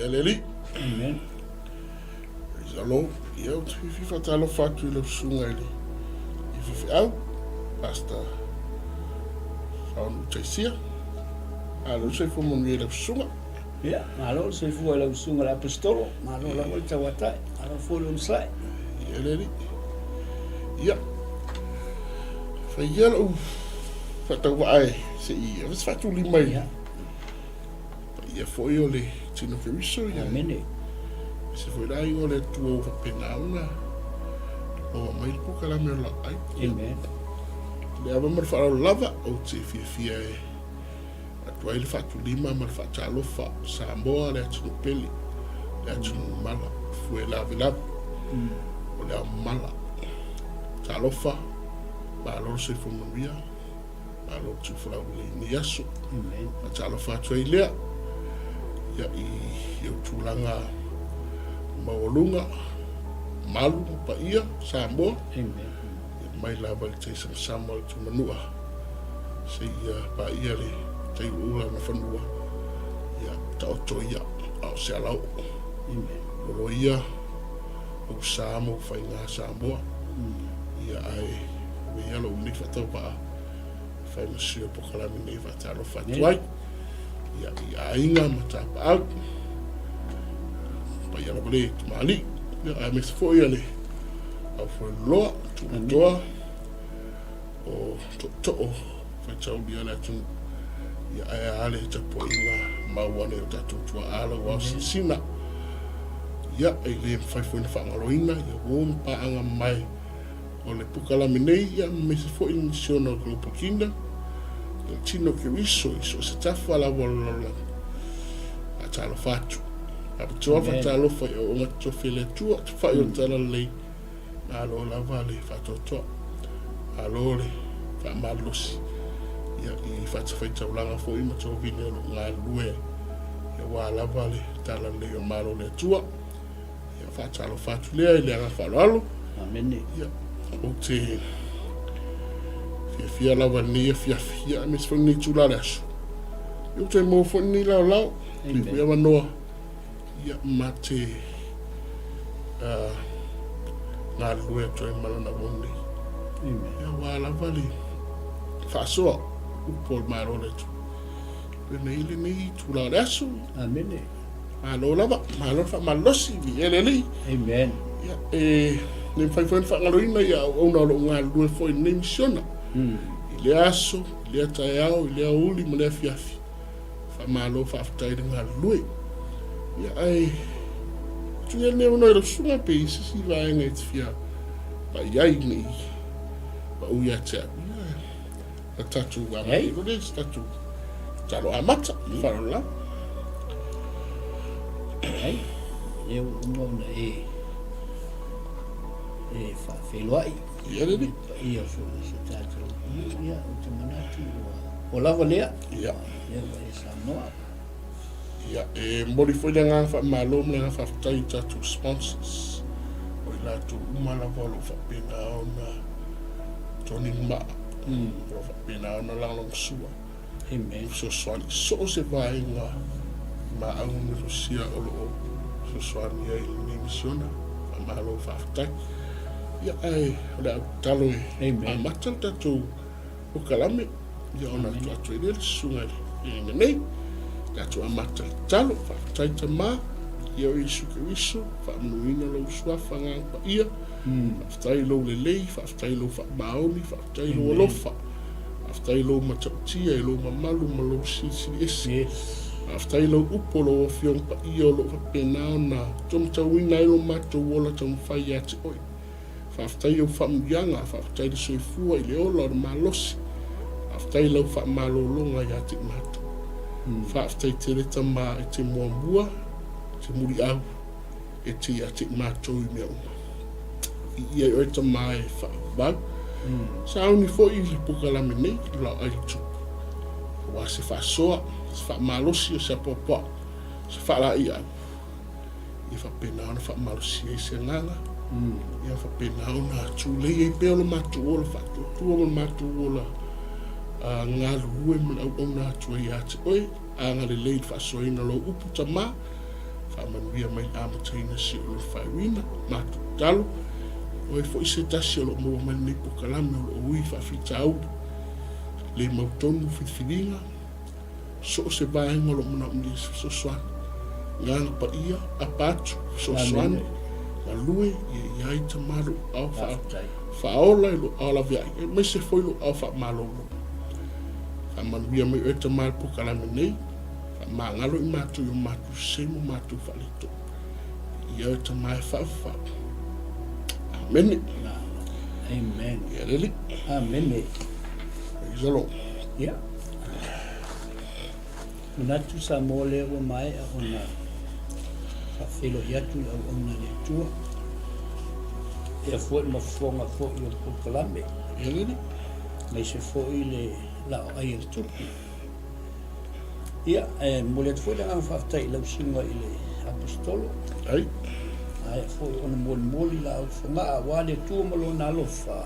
le Alii. Amen. Praise the Lord. Ia, ou te fiafia faatalofa atu i lau susuga i le i faifeau, Pastor Faonu Taisia. Malo le soifua manuia i lau susuga. Ia, malo le soifua i lau susuga i le Aposetolo, malo lava le tauatai, malo foi le onosai. Ia le Alii. Ia, fai ia lou faatauvaa e se i ave se faatulima i Paia foi o le tino Keriso, ia. Amene. Se foi le aiga o le Atua ua faapena ona maua mai le polokalame o laau ai. Amen. Le ava ma le faaaloalo lava, ou te fiafia e atu ai le faatulima ma le faatalofa Samoa le atunuu pele, le atunuu mala, fue lavelave, o le ao mala. Talofa, malo le soifua manuia. Malo le tuufolau lelei i lenei aso. Faatalofa atu ai lea ia i ou tulaga maualuga, malu ma paia Samoa. Ia mai lava i le tai samasama o le Tumanua seia paia le tai ulaula o Nafanua. Ia taoto ia a o se alaoo. Lolo ia ou sa ma ou faiga Samoa. Ia ae avea ia lou nei faatauvaa e fai ma sui o polokalame nei e faatalofa atu ai ia i aiga ma tapaau paia lava le tamalii ia aemaise foi ia le aufueloloa tulatoa o tootoo faitaulia le atunuu ia ae a le tapuaiga mau a nai o tatou tuaa lau ao sinasina ia e le mafai foi ona faagaloina ia uo ma paaga mai o le pukalame nei ia aemaise foi le misiona o Global Kingdom ia le tino o Keriso i so o se tafa lava o le lalolagi. Faatalofa atu. Faapitoa faatalofa i auauna totofi a le Atua, tafai o le Talalelei, malo lava le faatoatoa, malo le faamalolosi ia i fatafaitaulaga foi ma tovine o lo o galulue aua lava le Talalelei o le Malo o le Atua. Ia, faatalofa atu lea i le agaga faaaloalo. Amene. Ia, ou te fiafia lava i lenei afiafi, ia, aemaise foi lenei itula o le aso. Ia, ua toe maua foi lenei laolao, lenei foi avanoa, ia, ma te uh, galulue atu ai ma lana auauna nei. Amen. Ia, aua lava le faasoa upu o le Malo o le Atua. Lenei lenei itula o le aso. Amene. Malo lava, malo le faamalolosi, viia le Alii. Amen. Ia, e le mafai foi ona faagaloina ia auauna o lo o galulue foi i lenei misiona. I lea aso, i lea taeao, i lea aoauli ma lea afiafi. Faamalo faafetai le galulue. Ia, ae tuu ia lenei avanoa i lau susuga pe i ai se isi vaega e te fia pai ai ne i pau ia te au. Ia, Na tatou agai loa lea i se tatou tatalo amata, faaaloalo lava. Ai, lea ua uma ona e e faafeiloai. Ia le alii. Paia foi o se tatou atunuu, ia, ou te manatu ua, ua lava lea. Ia. Lea ua e saunoa. Ia, e momoli foi le agaga faamalo ma le agaga faafetai i tatou sponsors, o i latou uma lava o lo o faapena ona toni le maa, o lo o faapena ona lagolagosua, fesoasoani i so o se vaega maau ma malosia o lo o fesoasoani ai i lenei misiona. Faamalo faafetai. Ia, ae o le a ou tatalo e amata le tatou polokalame, ia ona atu atu ai lea le susuga i le feagaiga nei. Tatou amata le tatalo, faafetai Tama, ia o Iesu Keriso, faamanuina lou Suafa Agaga Paia, faafetai lou lelei, faafetai lou faamaoni, faafetai lou alofa, faafetai lou matautia i lou mamalu ma lou silisili ese. Faafetai lou upu o lou Afioga Paia o lo o faapena ona taumatauina ai lo matou ola taumafai ia te oe. Faafetai i ou faamanuiaga, faafetai i le soifua, i le ola o le malosi, faafetai i lau faamalologa ia te matou. Faafetai tele Tama e te muamua, e te muliau, e te ia te matou i mea uma. Viia i oe Tama e faavavau. Sauni foi i le polokalame nei, Laau le Tupu, aua se faasoa, se faamalosi o se apoapoai, se faalaeiau. Ia faapena ona faamalosia ai se agaga, ia faapena ona tulei ai pea lo matou ola faatuatua ma lo matou ola galulue ma le auauna atu ai ia te oe. Agalelei i le faasoaina o lou upu, Tama. Faamanuia mai le amataina si o lona faaiuina. Matou tatalo, o ai foi se tasi o lo o maua mai lenei polokalame o lo o ui i faafitauli, le mautonu filifiliga, so o se vaega o lo o manaomia se fesoasoani. Agaga Paia, apa atu, fesoasoani, galue, ia i ai Tama lou ao faaola i lou ao laveai, aemaise foi lou ao faamalolo. Faamanuia mai oe Tama i le polokalame nei. Faamagalo i matou i o matou sese ma matou faaletonu. Viia oe Tama e faavavau. Amene. Amen. Ia le Alii. Amene. Praise the Lord. Ia. Manatu Samoa lea ua maea ona faafeiloai atu i auauna a le Atua. Ia foi ma fofoga foi o le polokalame. Ia le Alii. Aemaise foi le laoai a le Tupu. Ia, e momoli atu foi le agaga faafetai i lau susuga i le Aposetolo. Ai. Ae foi ona molimoli la au fogaa aua le Atua ma lona alofa.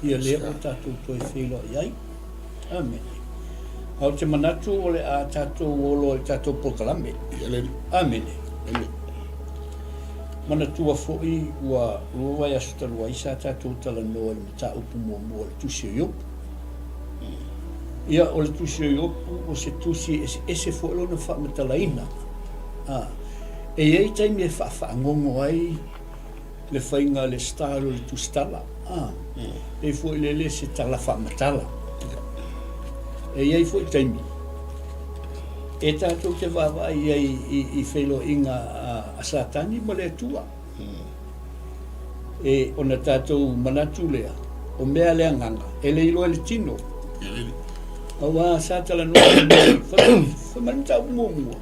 Ia lea ua tatou toe feiloai ai. Amene. Ae ou te manatu o le a tatou o loa i le tatou polokalame. Ia le Alii. Amene. Amene. Manatua foi ua lua vaiaso talu ai sa tatou talanoa i le mataupu muamua o le Tusi o Iopu. Ia, o le Tusi o Iopu, o se tusi e eseese foi lona faamatalaina. A, e i ai taimi e faafagogo ai le faiga, le style o le tusitala. A, pei foi lele se tala faamatala. E i ai foi taimi e tatou te vaavaai ai i, i feiloaiga a, a Satani ma le Atua. E ona tatou manatu lea, o mea a le agaga, e le iloa e le tino. Aua sa talanoa fai mai le mataupu muamua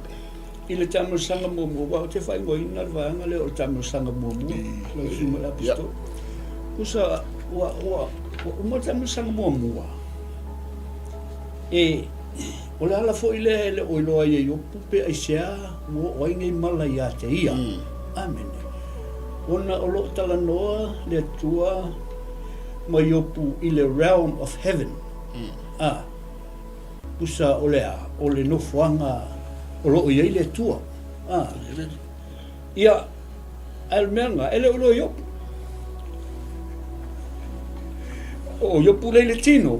i le taamilosaga muamua, aua ou te faaigoaina le vaega lea o le taamilosaga muamua, lau Susuga i le Aposetolo. Tusa ua, ua, ua uma le taamilosaga muamua, e, o le ala foi lea e le o iloa ai e Iopu pe aisea ua oo ai nei mala ia te ia. Amene. Ona o lo o talanoa le Atua ma Iopu i le realm of heaven. A, pusa o le a? O le nofoaga o lo o i ai le Atua. A, ia, ae o le mea lena, e le o iloa e Iopu. O Iopu lea i le tino.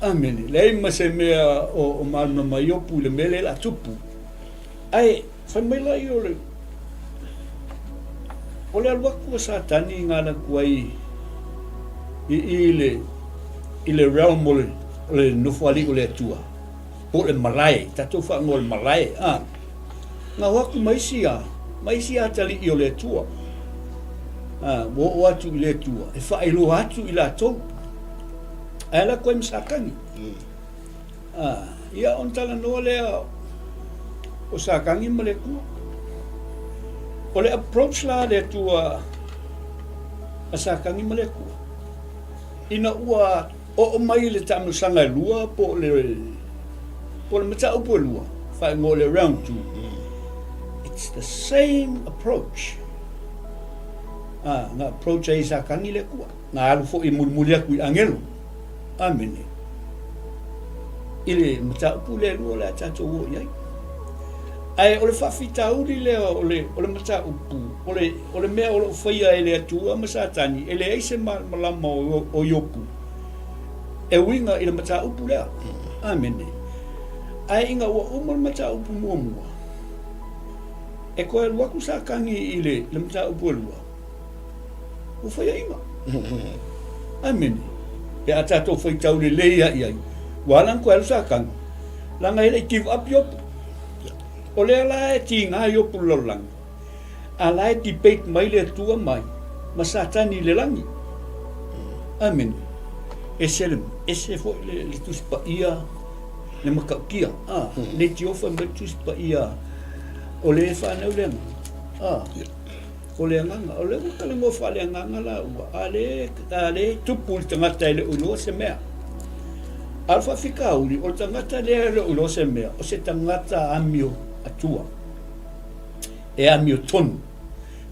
Amene. Leai ma se mea o malamalama ai Iopu i le mea lea o le a tupu. Ae fai mai laia o le o le alu atu a Satani i gala atu ai i i le i le realm o le o le nofoalii o le Atua po o le malae, tatou faaigoa o le malae, a na o atu ma isi a ma isi atalii o le Atua, a ua oo atu i le Atua e faailoa atu i latou, ae alu atu ai ma Satani. A, ia ona talanoa lea o Satani ma le Atua. O le approach la a le Atua a Satani ma le Atua, ina ua oo mai le taamilosaga e lua po o le po o le mataupu e lua, faaigoa o le round two, it's the same approach. A, na approach ai e Satani le Atua, na alu foi e mulimuli atu i agelo. Amene. I le mataupu lea e lua o le a tatou o i ai. Ae o le faafitauli lea o le, o le mataupu, o le, o le mea o lo o faia e le Atua ma Satani, e leai se malamalama o, o Iopu e uiga i le mataupu lea. Amene. Ae ina ua uma le mataupu muamua, e toe alu atu Satani i le, le mataupu e lua, ua faiaina. Amene. Pe a tatou faitau lelei lava i ai, ua ala ona toe alu Satani, leaga e le i give up Iopu. O lea la e tiga Iopu i le lalolagi, a la e debate mai le Atua mai ma Satani i le lagi. Amene. Ese le, ese foi le, le Tusi Paia, le matautia. Ah, le tiofa mai le Tusi Paia, o le e fanau le agaga. Ah. O le agaga, o lea ua talanoa faaleagaga laua, a lea, a lea e tupu i le tagata e le o iloa se mea. A o le faafitauli, o le tagata lea e le o iloa se mea, o se tagata amio atua, e amio tonu.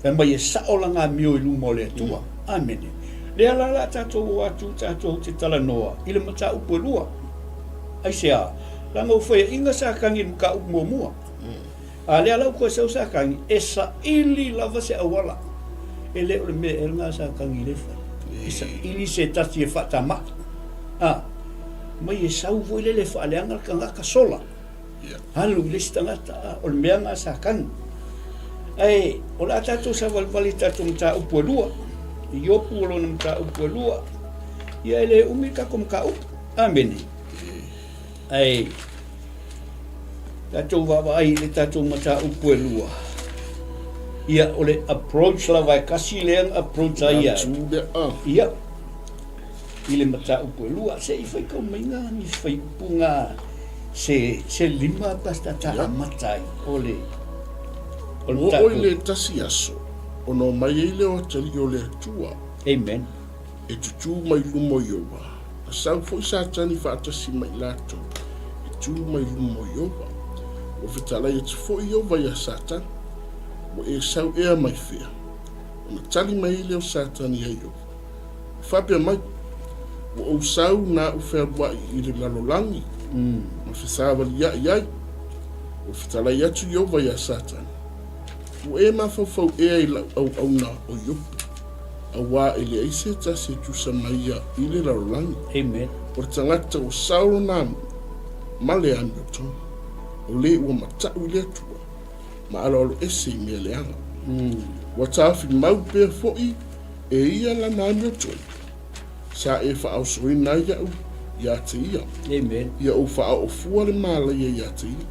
Fai mai e sao lana amio i luma o le Atua. Amene. Lea la o le a tatou o atu tatou te talanoa i le mataupu e lua. Aisea? Leaga ua faiaina Satani i le mataupu muamua. A lea la ua toe sau Satani e saili lava se auala. E le o le mea ea lena a Satani lea e fai. E saili se tasi e faatama'i. A, mai e sau foi lele e faaleaga le tagata sola. Alu i le isi tagata, a, o le mea lena a Satani. Ae o le a tatou savalivali i tatou mataupu e lua. I Iopu o lona mataupu e lua. Ia e le umi le tatou mataupu. Amene. Ae tatou vaavaai i le tatou mataupu e lua. Ia, o le approach lava e kasi lea na approach ai ai. Ia, i le mataupu e lua. Se i faitau mai ngā ni whaiupu ngā se, se lima pastor ta amata ai o le o le Ua oo i le tasi aso, ona omai ai lea o atalii o le Atua. Amen. E tutū mai luma o Iowa. A sau foi Satani faatasi ma i latou, e tū mai luma o Iowa. Ua fetalai atu foi Iowa iā Satani, Ua e sau ea mai fea? Ona tali mai ai lea o Satani iā Iowa, Ua faapea mai, Ua ou sau na ou fealuaʻi i le lalolagi, ma fesavaliaʻi ai. Ua fetalai atu Iowa iā Satani, Ua e mafaufau ea i lau auauna o Iopu, auā e leai se tasi e tusa ma ia i le lalolagi. Amen. O le tagata ua sao lona amio, ma le amiotonu, o le ua mataʻu i le Atua, ma aloalo ese i mea leaga. Ua taofi mau pea foi e ia lana amiotonu, sa e faaosoina ai iaʻu iā te ia. Amen. Ia ou faaoo fua le mālaia iā te ia.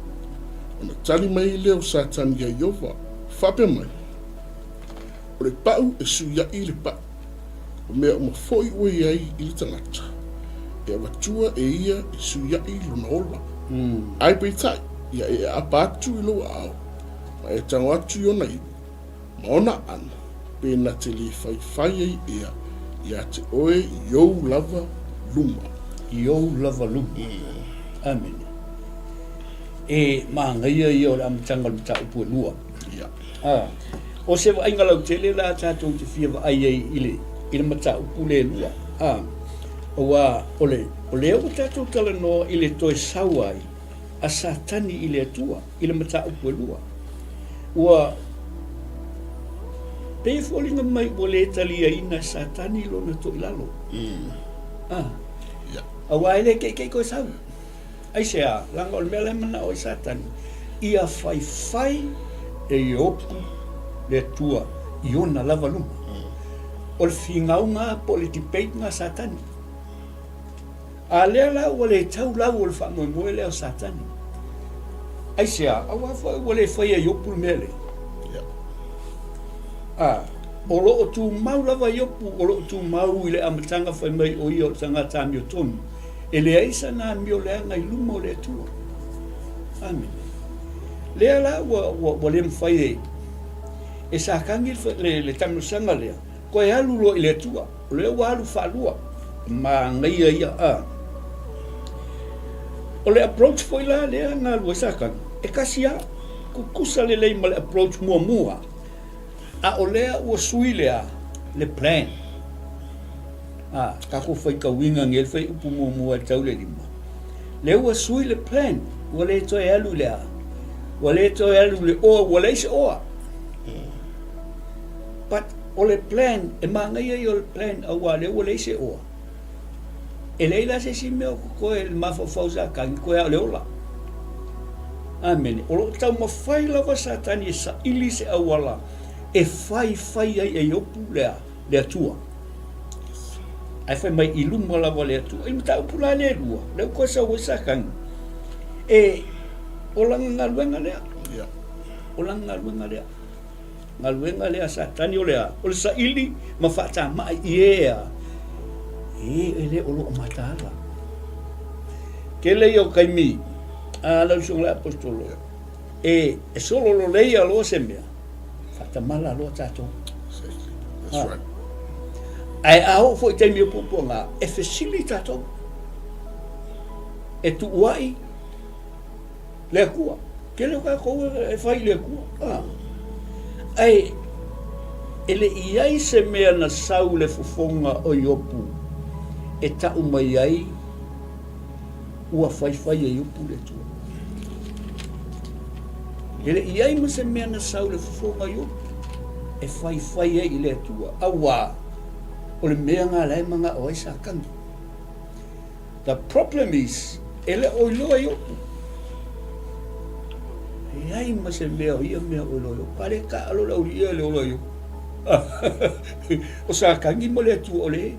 Ona tali mai lea o Satani iā Iowa, faapea mai, O le paʻu e suiaʻi i le paʻu, o mea uma foi ua i ai i le tagata, e avatua e ia e suiaʻi lona ola. Ae peitai, ia e aapa atu i lou aao, ma e tago atu i ona iwi, ma ona aano, pe na te le faifai ai ea iā te oe i ou lava luma. I ou lava luma. Amene. E māngaia ia o le amataga o le mataupu e lua. Ia. A, o se vaaiga lautele la tatou te fia vaai ai i le, i le mataupu le lua. A, auā o le, o lea ua tatou talanoa i le toe sau ai a Satani i le Atua i le mataupu e lua. Ua pei e foliga mai ua le taliaina e Satani lona toilalo. A, Ia. auā e le keikei koe sau. Aisea? Leaga o le mea la e manao ai Satani, ia faifai e Iopu le Atua i ona lava luma. O le finauga po o le debate na a Satani. A lea la ua le tau lau o le faamoemoe lea o Satani. Aisea? Aua foi ua le faia e Iopu le mea lea. A, o lo o tumau lava Iopu, o lo o tumau i le amataga fai mai o ia o le tagata amiotonu. E leai sana amio leaga i luma o le Atua. Amene. Lea la ua, ua, ua le mafai e, e Satani le, le, le taamilosaga lea, toe alu loa i le Atua. O lea ua alu faalua. Manaia ia. A. O le approach foi la lea na alu ai Satani, e kasi lava, tutusa lelei ma le approach muamua. A o lea ua sui lea le plan. A, tatou faitauina nei le fuaiupu muamua e tau le lima. Lea ua sui le plan, ua le toe alu i le a? Ua le toe alu i le oa, ua leai se oa. But o le plan, e manaia ia o le plan auā lea ua leai se oa. E leai la se isi mea o totoe i le mafaufau o Satani, toe lava o le ola. Amene. O lo o taumafai lava Satani e saili se auala e faifai ai e Iopu le a? Le Atua. Ae fai mai i luma lava le Atua. I mataupu la lea e lua, lea ua toe sau ai Satani, e, o lana galuega lea. O lana galuega lea. Galuega lea a Satani o le a? O le saili ma faatama'i i e a e e le o lo o mataala. Tele ia o taimi a lau susuga i le Aposetolo e, e solololeia loa se mea, faatamala loa tatou. That's right. Ae a oo foi i taimi o puapuaga, e fesili tatou. E tuua'i Le Atua. Tele o tatou e fai i le Atua. A. Ae e le i ai se mea na sau le fofoga o Iopu e tau mai ai ua faifai e Iopu le Atua. E le i i ai ma se mea na sau i le fofoga o Iopu e faifai ai i le Atua, auā o le mea na la e manao ai Satani. The problem is, e le o iloa Iopu. E leai ma se mea o ia mea o iloa Iopu. A le taalo le auliia i le ola o Iopu. O Satani ma le Atua o le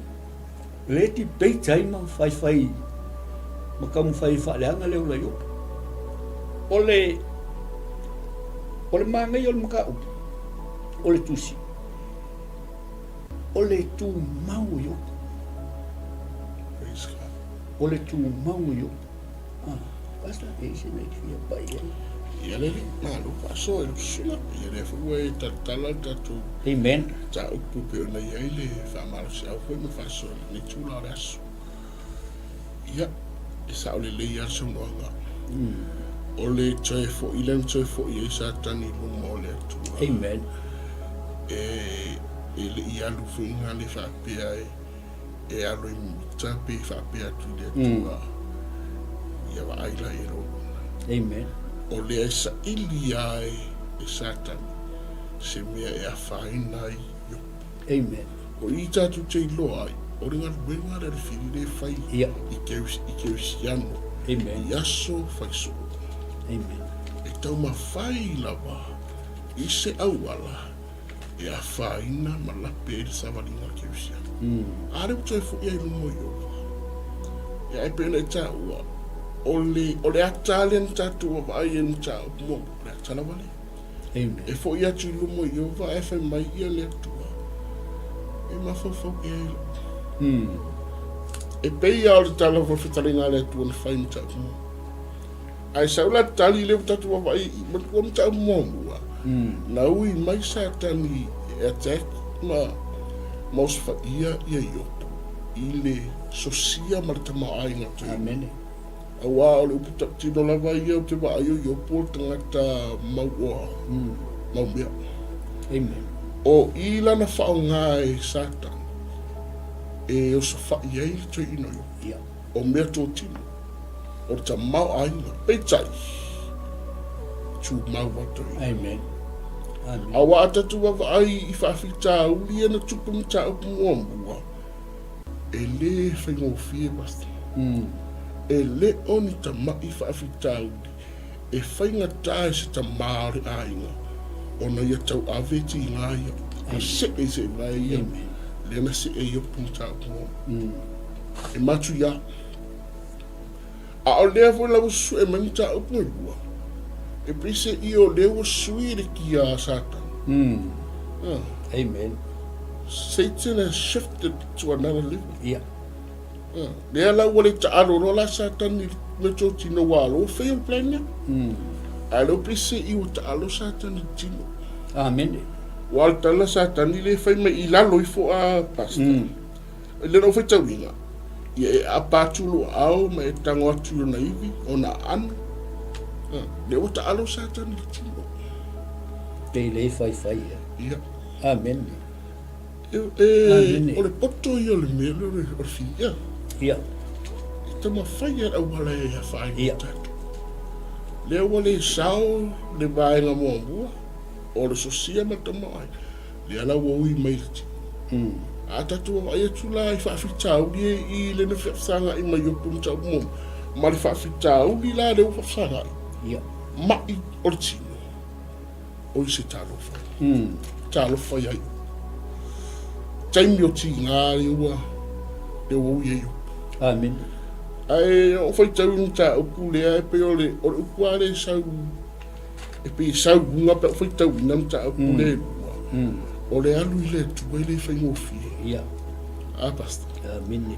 le debate ai ma faifai ma taumafai e faaleaga le ola Iopu. O le o le manaia o le mataupu o le tusi o le tumau o Iopu. O le tumau o Iopu. Ah, basta e i se nei fia pai ai. Ia le alii, malo faasoa i lau susuga. Ia lea foi ua e talatala le tatou Amen. mataupu e pei ona i ai le faamalosiau foi ma faasoa i lenei itula o le aso. Ia, e sao lelei lava le saunoaga. O le toe foi lea na toe foi ai Satani i luma o le Atua. Amen. E, e le i alu foi nga le faapea e, e alu i mita pe faapea atu i le Atua. Ia vaai la i lou luna. Amen. O lea e saili lava e, e Satani se mea e afaina ai Iopu. Amen. O i tatou te iloa ai, o le galuega lea a le fili lea e fai Ia. i i Kerisiano Amen. i aso faisoo. Amen. E taumafai lava i se auala e afaina ma lape ai le savaliga a le Kerisiano. A lea ua toe foi ai i luma o Ieova. Ia, e pei ona e taua, o le, o le ata lea na tatou vaavaai ai i le mataupu muamua, o le ata lava lea. Amen. E foi atu i luma o Ieova ae fai mai ia le Atua, E mafaufau ea i lou. E pei lava o le tala o le fetalaiga a le Atua na fai i mataupu muamua. Ae sau la tali lea ua tatou vaavaai i i mataupu muamua, na ui mai Satani e attack ma ma osofaia ia Iopu i le sosia ma le tamaoaiga o Iopu. Amene. Aua o le upu tautino lava ia ou te vaai o Iopu o le tagata mauoa, mau mea. Amen. O i lana faaaoga e Satani e osofai ai le toeaina o Iopu. Ia. O mea totino, o le tamaoaiga, peitai, tumau lava le toeaina. Amen. Amen. Aua a tatou vaavaai i faafitauli ia na tupu mataupu muamua, E le faigofie Pastor. E le o ni tama'i faafitauli e faigata i se tamā o le aiga ona ia tauave tiga ia. Ua se'e i se vae ia lea na se'e ai Iopu mataupu muamua. E matuia. A o lea foi la ua su'e mai mataupu e lua, e pei se i o lea ua sui le kia a Satani. Amen. Satan has shifted to another level. Ia. Lea la ua le taalo loa la Satani i le meatotino ua alo ua fail plan lea. A o lea ua pei se i ua taalo Satani i le tino. Amene. Ua o le tala Satani lea e fai mai i lalo ifo a Pastor. I lena ou faitauina, ia e aapa atu lou aao ma e tago atu i ona ivi, ona aano. Lea ua taalo Satani i le tino. Pei le faifai ia. Ia. Amene. E, e, o le poto ia o le mea lea o le fiia. Ia. E taumafai lava i le auala e afaina ai tatou. Lea ua le sao le vaega muamua o le sosia ma le tamaoaiga. Lea la ua ui mai le tino. A tatou vaavaai atu la i faafitauli ia i lena fesagai mai o Punitau mo ma le faafitauli la lea ua faafesagai. Ia. Ma'i o le tino, oi se talofa. Talofa ia Iopu. Taimi o tiga lea ua lea ua ui ai Iopu. Amene. Ae o faitau i le mataupu lea e pei o le o le upu lava lea e sau E pei e sau i luga pe a ou faitauina mataupu lea e lua, o le alu i le Atua e le faigofie. Ia. A, Pastor? Amene.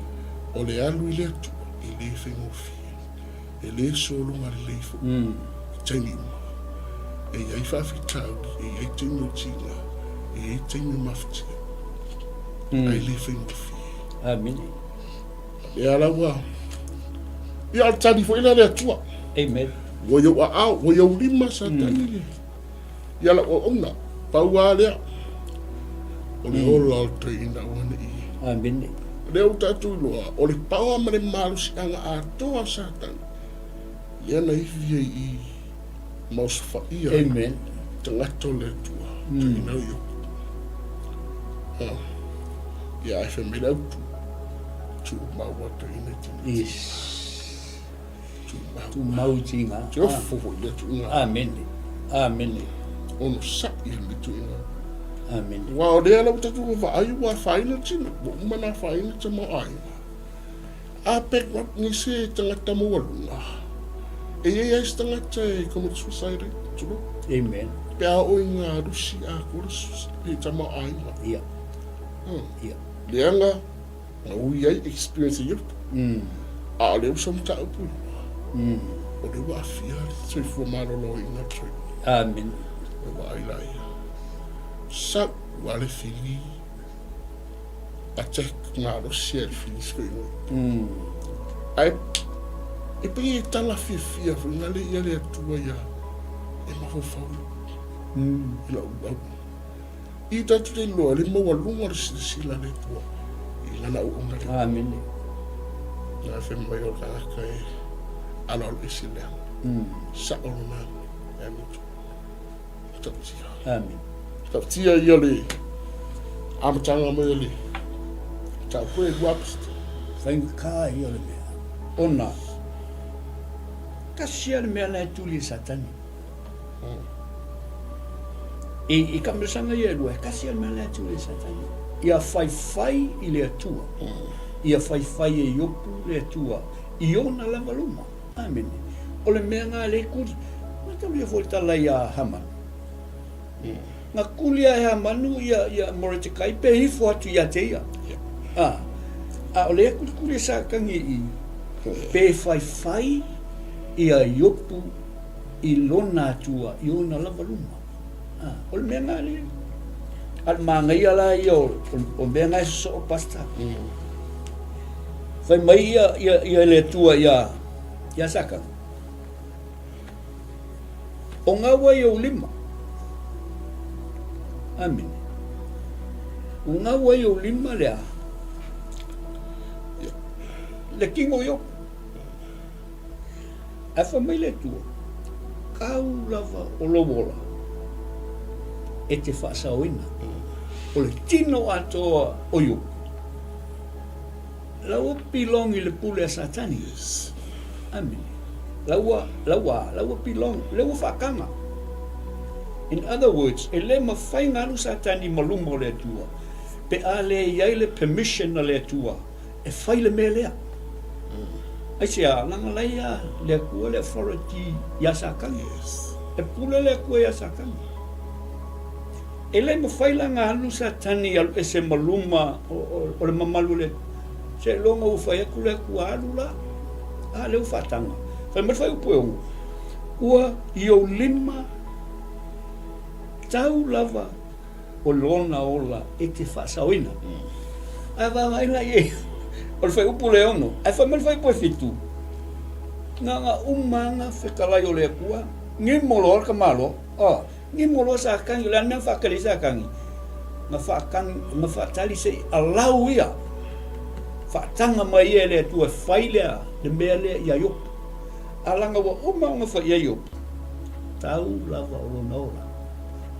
O le alu i le Atua e le faigofie. E le sologa lelei foi i taimi uma. E i ai faafitauli, e i ai taimi o tiga, e i ai taimi o mafatia. Ae le faigofie. Amene. Lea la ua... Ia, o le tali foi lea a le Atua. Amen. Ua i ou aao, ua i ou lima, Satani, le... ia lau auauna. Pau lava lea, o le ola o le toeaina aua ne i... Amene. Lea ua tatou iloa, o le paoa ma le malosiaga atoa o Satani, lea na ivi ai i Ma osofaia Amen. Tagata o le Atua, tuuina i Iopu. Ah. Ia, ae fai mai le autu, tumau a toeaina i tini. Yes. Tumau. Tumau i tiga. Te ofo foi lea tuuga. Amene. Amene. Onosai le tuuga. Amene. Aua o lea lava tatou vaai ua afaina tino, ua uma ona afaina tamaoaiga. A bankrupt nisi tagata maualuga, e i ai lava isi tagata e commit suicide ai, tulou. Amen. Pe a oo ina lusi atoa le tamaoaiga. Ia. Ia. Leaga na ui ai experience e Iopu. A o lea ua sau mataupu i luga, o lea ua aafia le soifua maloloina o le soifua. Amene. E vaai la ia. Sau ua le fili attack malosi e le fili sikoioi. Ae e pei e tala fiafia foi na le ia le Atua ia e mafaufau i lau au. I tatou te iloa le maualuga o le silasila a le Atua i lana auauna lea. Amene. Na fai mai o le tagata e aloalo ese leaga. Sao lona e amitu. Tautia. Amene. Tautia ia le amataga mai o le mataupu e lua apasita. Faigata ia o le mea ona tasi lava le mea la e tuli e Satani. I, i kamilosaga ia e lua, e tasi lava le mea la e tuli e Satani. Ia faifai i le Atua. Ia faifai e Iopu le Atua i ona lava luma. Amene. O le mea na le kuli. Mataulia foi le tala ia Hamanu. Na kuli a e Hamanu ia, ia Moretekai pe ifo atu ia te ia. A, a o lea kulikuli e Satani i pe faifai ia Iopu i lona Atua i ona lava luma. A, o le mea na lea. A le manaia la ia o, o, o mea na e sosoo pastor. Fai mai ia, ia, ia le Atua ia, ia Satani. O ngau ai ou lima. Amene. O ngau ai ou lima le a? Le tino i oku. Ae fai mai le Atua, Kau lava o lou ola e te faasaoina, o le tino atoa o Iopu. La ua belong i le pule a Satani. Amene. La ua, la ua, la ua belong, le ua faataga. In other words, e le mafai ona alu Satani ma luma o le Atua, pe a le i ai le permission a le Atua e fai le mea lea. Aisea, leaga la ia le Atua le authority iā Satani. E pule le Atua iā Satani. E le mafai la ona alu Satani e alu ese ma luma o le mamalu o le Atua. Seiloga ua fai atu le Atua, alu la. A lea ua faataga. Fai mai le fuaiupu e 6, ua i ou lima tau lava o lona ola e te faasaoina. Ae vaavaai la i ai, o le fuaiupu le 6, ae fai mai le fuaiupu e 7, na ona uma lava fetalai o le Atua, gimo loa le tamaloa. Gimo loa Satani, o le a le mea na faatali ai Satani? Na faatali, na faatali se i alau ia, faataga mai ia e le Atua e fai lea, le mea lea ia Iopu. A laga ua uma ona fai i ai Iopu, tau lava o lona ola,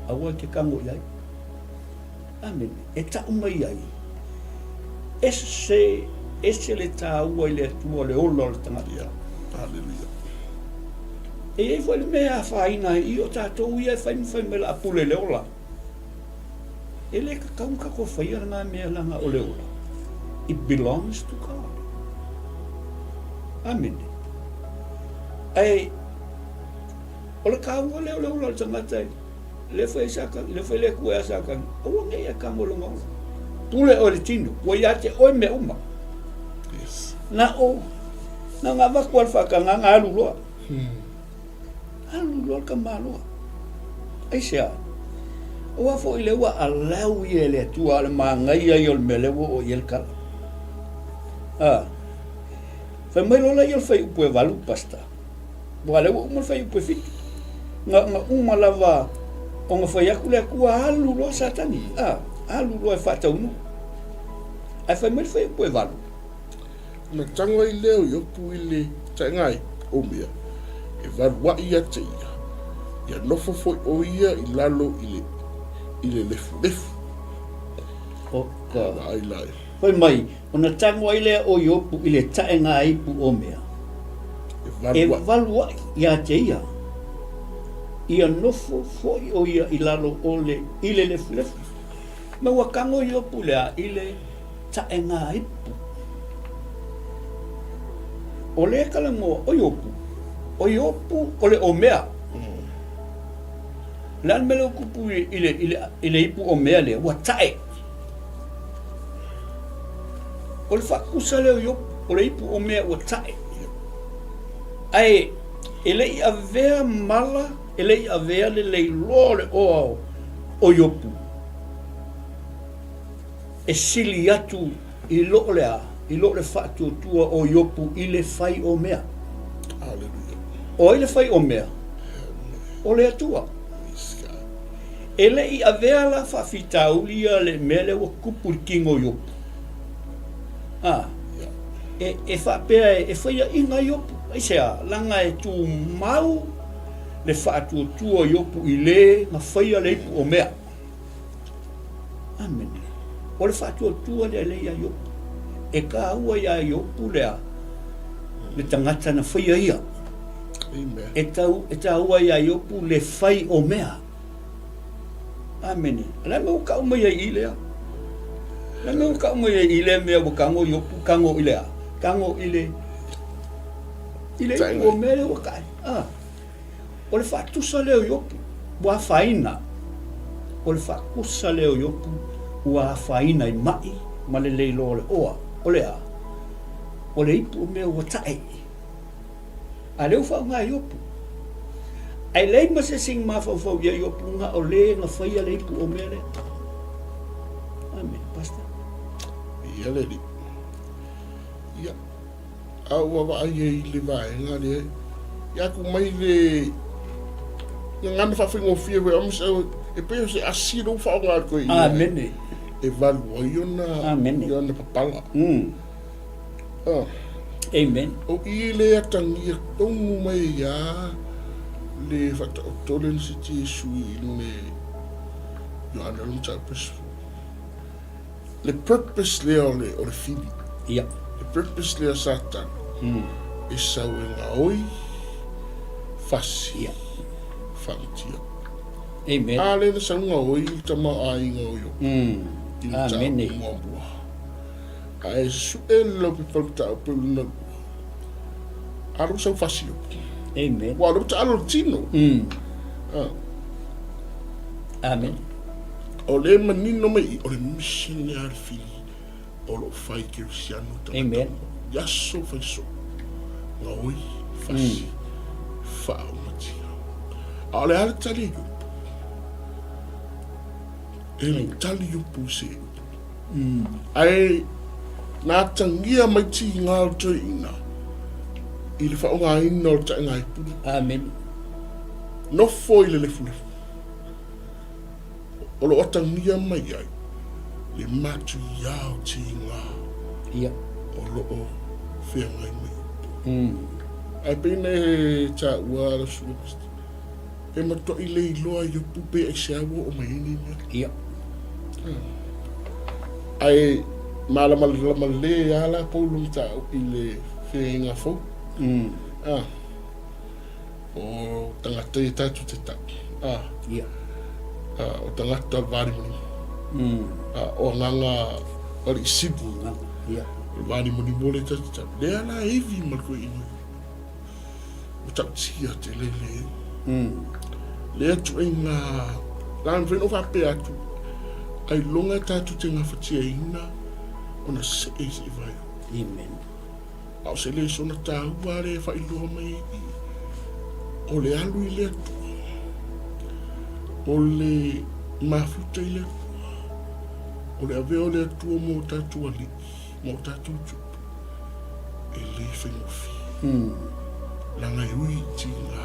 aua e te tago i ai. Amene. E tau mai ai, ese, ese le taua i le Atua o le ola o le tagata. Ia. Haleluia. E i ai foi le mea e afaina ai i o tatou ia e fai ma fai mai la a pule le ola. E le tatau ona tatou faia lena mea leaga o le ola. It belongs to God. Amene. Ae o le taua lea o le ola o le tagata e le fai Satani, le fai le Atua ia Satani, aua ne i e tago i lona ola. Pule oe i le tino, ua ia te oe mea uma. Yes. Na o, na ona avatu lava le faatagaga alu loa. Alu loa le tamaloa. Aisea? Aua foi lea ua allow ia e le Atua, a o le manaia ia o le mea lea ua oo i ai le tala. A, fai mai loa lea o le fuaiupu e 8, Pastor. Aua lea ua uma le fuaiupu e 7. Na, na uma lava ona fai atu le Atua, alu loa Satani, a, alu loa e faataunuu. Ae fai mai le fuaiupu e 8. Ona tago ai lea o Iopu i le taegai o mea e valuaʻi ia te ia. Ia nofo foi ʻo ia i lalo i le, i le lefulefu. O ka. Vaai la e. Fai mai, ona tago ai lea o Iopu i le taʻega ipu o mea. E E valu aʻi iā te ia. Ia nofo foi ʻo ia i lalo o le, i le lefulefu. Ma ua kago Iopu lea i le taʻega ipu. O le kalamoa o Iopu, o Iopu o le ʻomea. Le a le mea lea ua kupu i le, i le, i le ipu ʻomea lea, ua taʻe. O le faakusa lea o Iopu, o le ipu ʻomea ua taʻe. Ae e le i avea mala, e le i avea le leiloa o le ʻoa o Iopu e sili atu i lo le a, i lo le faatuatua o Iopu i le fai o mea. Aleluia. O ai le fai o mea? O le Atua. E le i avea la faafitauli ia le mea lea ua tupu i le tino o Iopu. A, e, e faapea e, e faiaʻiga Iopu. Aisea? Leaga e tumau le faatuatua o Iopu i le na faia le ipu o mea. Amene. O le faatuatua lea lea iā Iopu. E kāua iā Iopu lea le tagata na faia ia. Amen. E, tau, e tāua iā Iopu le fai o mea. Amene. Le mea ua kau mai ai i lea. Le mea ua kau mai ai i lea mea ua kago Iopu, kago i lea. Kago i le i le ipu o mea lea ua kai. Ah. O le faatusa lea o Iopu ua afaina, o le faakusa lea o Iopu ua afaina i maʻi ma le leiloa o le ʻoa, o le a? O le ipu o mea ua taʻe. A lea ua faaaoga e Iopu. Ae leai ma se isi na mafaufau i ai Iopu na o le na faia le ipu o mea lea. Amen, Pastor. Ia le alii. Ia. A ua vaai ai i le vaega lea, ia aku mai le gagana faafaigofie foi a e pei o se asi lea ua faaaoga atu ai i ina Amene. e valu ai ona Amene. ona papala. Ah. Amen. O i le atagia tonu mai ai lava le faataoto lea na siti Iesu i le Ioane o le Mataupu 10. Le purpose lea o le, o le fili. Ia. Le purpose lea o Satana. E sau e gaoi, fasi. Ia. Whaamatia. Amen. A lea na sau gaoi i le tamaoaiga o Iopu. I le Amene. mataupu muamua. Ae sue le laupepa o le mataupu e lona lua. A lea ua sau fasi Iopu. Amen. Ua lea ua taalo le tino. Ah. Amen. O lea e manino mai i, o le mission lea a le fili o lo o fai kerisiano tagata Amen. uma. I aso fai soo, gaoi, fasi, faaomatia. A o le a le tali a Iopu? E le tali Iopu i se upu. Ae na atagia mai tiga o le toeaina i le faaaogaina o le taʻegaipule. Amen. Nofo i le lefulefu. O lo o atagia mai ai le matuia o tiga Ia. o lo o feagai mai. Ae pei ona e taua lau susuga Pastor, e matuai le iloa Iopu pe aisea ua oo mai ai nei mea. Ia. Ae malamalama lelei lava la Paulo mataupu i le feagaiga fou. Ah. O tagata ia tatou te tau. Ah. Ia. Ah, o tagata o le vālimalima. Ah, o agaga o alii sili. Agaga, ia. O le vālimalima o lea tatou te tau. Lea la e ivi ma le koeina. Ua tautia tele le. Lea tuaiga, la mafai ona ou faapea atu, ailoga tatou te gafatiaina ona see se i vai. Amen. A o se lesona taua lea e faailoa mai ai i, o le alu i le Atua, o le mafuta i le Atua, o le avea o le Atua mo tatou alii, mo tatou tupu, e le faigofie. Leaga e ui i tiga.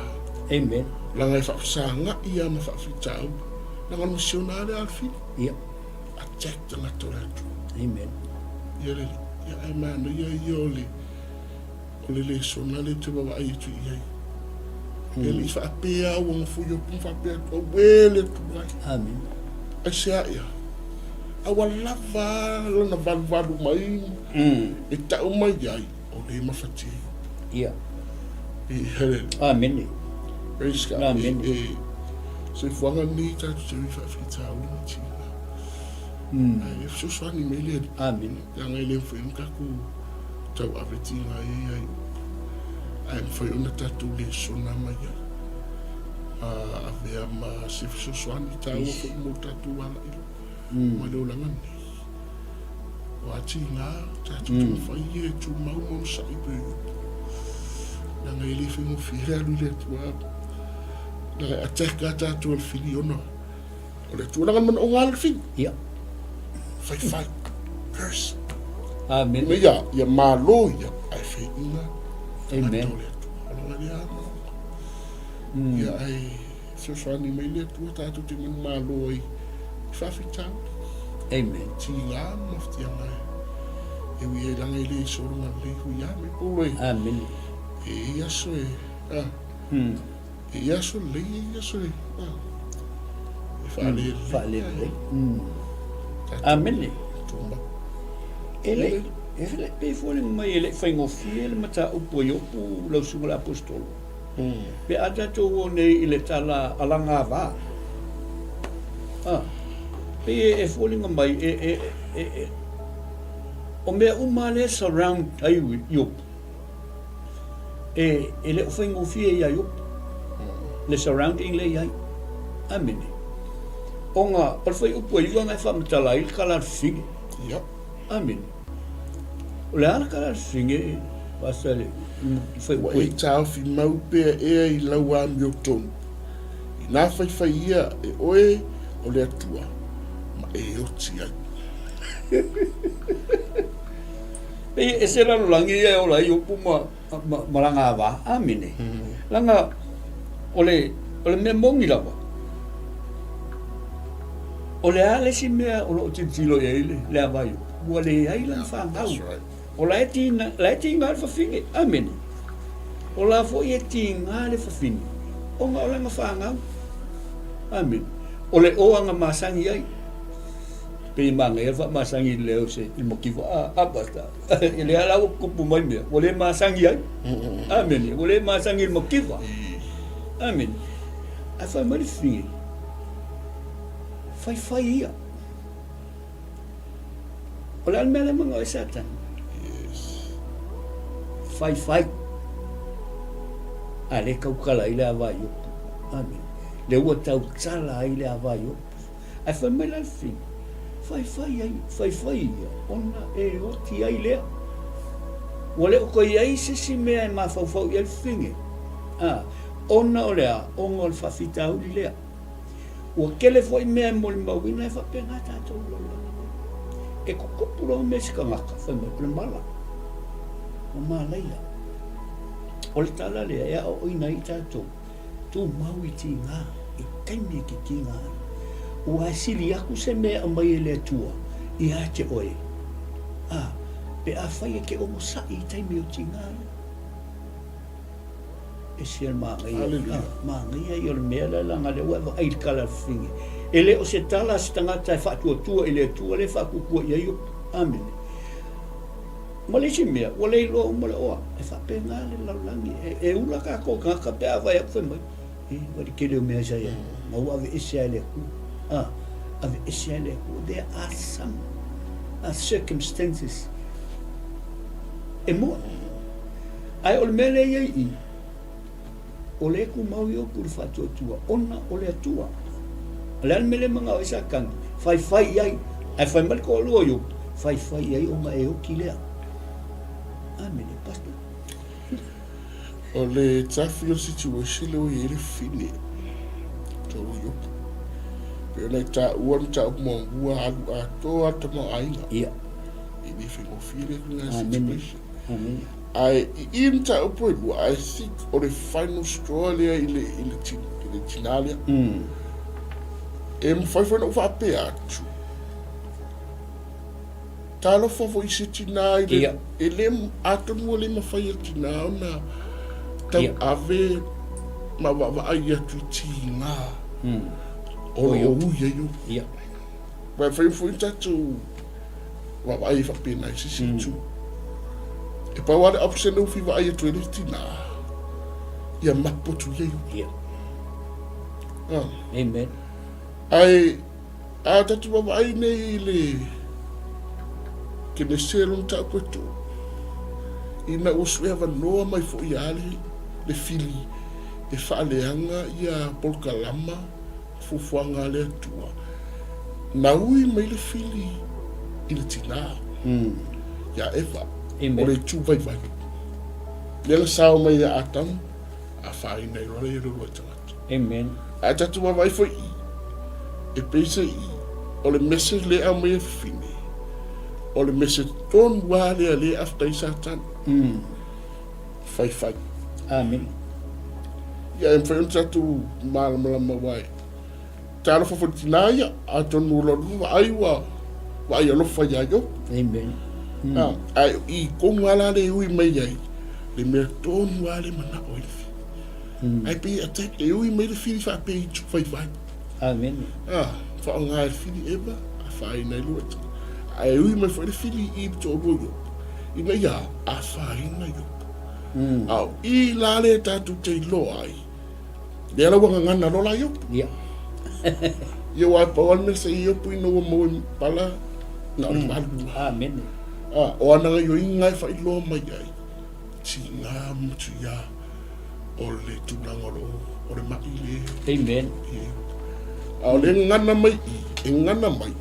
Amen. Leaga e faafesaga'i lava ma faafitauli. Leaga o le misiona lava lea a le fili. Ia. Attack tagata o le Atua. Amen. Ia le Alii, ia ae manaia ia o le, o le lesona lea e te vaavaai atu i ai. E le i faapea ua nofo Iopu ma faapea atu, Auē le Atua e! Amene. Aisea ea? A ua lava a lana valuvalu mai e tau mai ai, o le mafatia Iopu. Ia. I, hallelujah. Amene. Praise God. Amene. E, e, soifuaga lenei tatou te ui faafitauli ma tiga. Ae e fesoasoani mai le Alii. Amene. Leaga e le mafai ona tatou tauave tiga ia ia Iopu. Ae mafai ona tatou lesona mai ai. Ma avea ma se fesoasoani taua foi mo le tatou alailoa ma le olaga lenei. O a tiga tatou taumafai ia e tumau ma onosai pea i Iopu. Leaga e le faigofie le alu i le Atua. Leaga e attack lava tatou e le fili ona O le tulaga manaoga a le fili. Ia. Faifai. Curse. Amen. Ina ia, ia malo ia, ae feina. Amen. O le Atua. O lona lea manaoga. Ia ae fesoasoani mai le Atua tatou te manumalo ai i faafitauli. Amen. Tiga ma mafatiaga e ui ai leaga e le sologa lelei hui a mai polo e. Amen. E i aso e, ah. E i aso lelei e i aso e, ah, e faalelei. Faalelei. Amene. Tumau. E le, e le, pei foi le mai e le faigofie le mataupu a Iopu lau susuga le Aposetolo. Pe a tatou o nei i le tala alagava. Ah, pei e foliga mai e, e, e, e, o mea uma lea surround ai Iopu. E, e le o faigofie iā Iopu, le surrounding lea i ai. Amene. Ona, o le fuaiupu e iua na e faamatala ai le tala a le fafine. Ia. Amene. O le a le tala a le fafine, Pastor, i le fuaiupu Ua e taofi mau pea ea i lau amiotonu, inā faifai ia e oe o le Atua, ma e oti ai. Pei e ese lalolagi ia e ola ai Iopu ma, ma, ma lana ava. Amene. Lana, o le, o le mea moni lava, o le a le isi mea o lo o tilotilo i ai le, le ava Iopu? Ua leai lana fanau. Right. O la e tiga, la e tiga le fafine. Amene. O la foi e tiga le fafine, ona o lana fanau. Amene. O le oaga masani ai. Pei e manaia le faamasani i le leo o se i le mativa a, a Pastor. E lea la ua tupu mai mea, ua le masani ai. Amene. Ua le masani i le mativa. Amene. Ae fai mai le fafine, faifai ia. O le a le mea lea manao ai Satani? Yes. Faifai. A lea e tautala ai le ava Iopu. Amene. Lea ua tautala ai le ava Iopu. Ae fai mai la le fili, Faifai ai, faifai ia, ona e oti ai lea. Ua le o toe i ai se isi mea e mafaufau i ai le fafine, a, ona o le a? Ona o le faafitauli lea. Ua tele foi mea e molimauina e faapena tatou lalolagi nei. E tutupu loa mea i se tagata, fai mai, o le mala, ua malaia. O le tala lea e aoaoina ai tatou. Tumau i tiga, i taimi e te tiga ai. Ua sili aku se mea e aumai e le Atua ia te oe, a, pe afai e te onosai i taimi o tiga ia. Ese le manaia, Hallelujah. a, manaia ia o le mea lea leaga lea ua e vaai i le tala a le fafine. E le o se tala a se tagata e faatuatua i le Atua lea e faatuatua i ai Iopu. Amene. Ma le isi mea, ua le iloa uma le oa. E faapena le lalolagi. E, e ula tatou tagata pe a vaai atu fai mai, e, ua le tele o mea sa iai, ma ua aveese lava e le Atua. A, aveese lava e le Atua. There are some circumstances e moni. Ae o le mea lea e i ai i i, O lea e tumau Iopu i le faatuatua, ona o le Atua. O le a le mea lea e manao ai Satani? Faifai i ai. Ae fai mai le toalua o Iopu, Faifai i ai ona e oti lea. Amene, Pastor. O le tafi o le situation lea ua i ai le fine tau o Iopu. Pei ona e taua le mataupu muamua alu atoa le tamaoaiga. Ia. E le faigofie lea tulaga Amene. situation. Amene. Ae i i mataupu e lua, I think o le final straw lea i le, i le, i le tinā lea. E mafai foi ona ou faapea atu, talofa foi i se tinā i le, Ia. e le, atonu ua le mafai e le tinā ona tauave Ia. ma vaavaai atu i tiga o lo o ui ai Iopu. Aua e mafai foi ona tatou vaavaai ai faapena i se isi itu. E pau lava le option lea ua fia vaai atu ai le tina, ia mapu atu ia Iopu. Amen. Ae a tatou vaavaai nei i le Kenese lona mataupu e 3, ina ua sue avanoa mai foi ia le, le fili e faaleaga ia polokalama fuafuaga a le Atua, na ui mai le fili i le tinā, iā Eva, o le itu vaivai. Lea na sao mai ia Atamu, afaina ai loa lea i le uluai tagata. Amen. Ae tatou vaavaai foi i, e pei se i, o le message lea e aumai e fafine, o le message tonu lava lea lea e after ai Satani. Faifai. Amen. Ia e mafai ona tatou malamalama aua e talofa foi i le tina ia, atonu o lona vaai ua vaai alofa ia Iopu. Amen. Mm. Ae i tonu lava la le ui mai ai, le mea tonu lava le manao ai le fili. Mm. Ae pei attack, e ui mai le fili faapea i faifai. Amen. Ah, faaaoga e le fili Eva, afaina ai lua Ae ui mai foi le fili i toalua Iopu, ina ia afaina Iopu. Mm. A o i la le tatou te iloa ai, lea la ua gagana loa la Iopu. Ia. Ia aua e pau lava le mea sa Iopu ina ua maua i pala, na o le malua. Amene. Ah, o ana gaioiga e faailoa mai ai, tiga ma tuia o le tulaga o lo o le ma'i le. Amen. A o le gagana mai i, e gagana mai,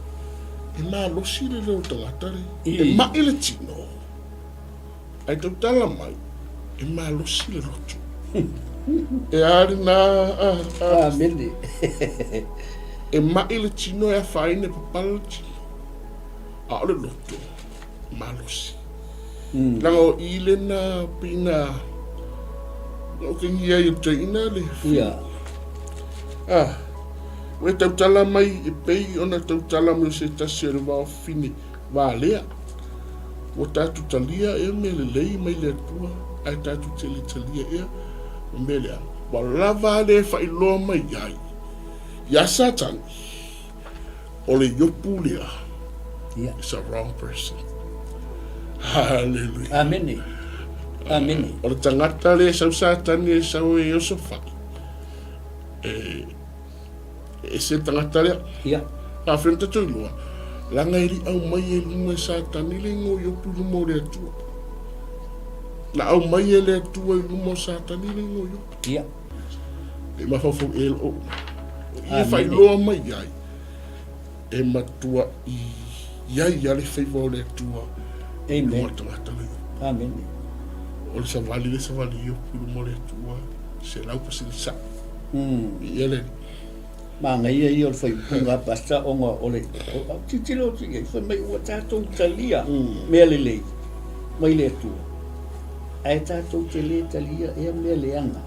e malosi le leo o le tagata le, e ma'i le tino. Ae tautala mai, e malosi le loto. E a lena a, a. Amene. E ma'i le tino e afaina e papala le tino. A o le loto, malosi. Leaga o i lena pina na o kengi ai o toeaina le Ia. Ah, ua e tautala mai e pei ona tautala mai o se tasi o le vaofine valea. Ua tatou talia ea mea lelei mai le Atua, ae tatou te le talia ea ma mea leaga. Ua lava le faailoa mai ai iā Satani, o le Iopu lea is a wrong person. Hallelujah. Amene. Amene. O le tagata lea e sau Satani e sau e osofai, e ese le tagata lea. Ia. Faafetai ona tatou iloa, leaga e le i aumai e luma e Satani le igoa o Iopu i luma o le Atua. Na aumai e le Atua i luma o Satani le igoa o Iopu. Ia. E mafaufau e o i e faailoa mai ai, e matua i ai a le faiva o le Atua i luma o le tagata le Iopu. Amene. O le savali le savali Iopu i luma o le Atua, 100% sa'o. Ia le Manaia ia o le faaiuga a Pastor ona o le tilotilo atu i ai, fai mai ua tatou talia mea lelei mai le Atua, ae tatou te le talia ea mea leaga.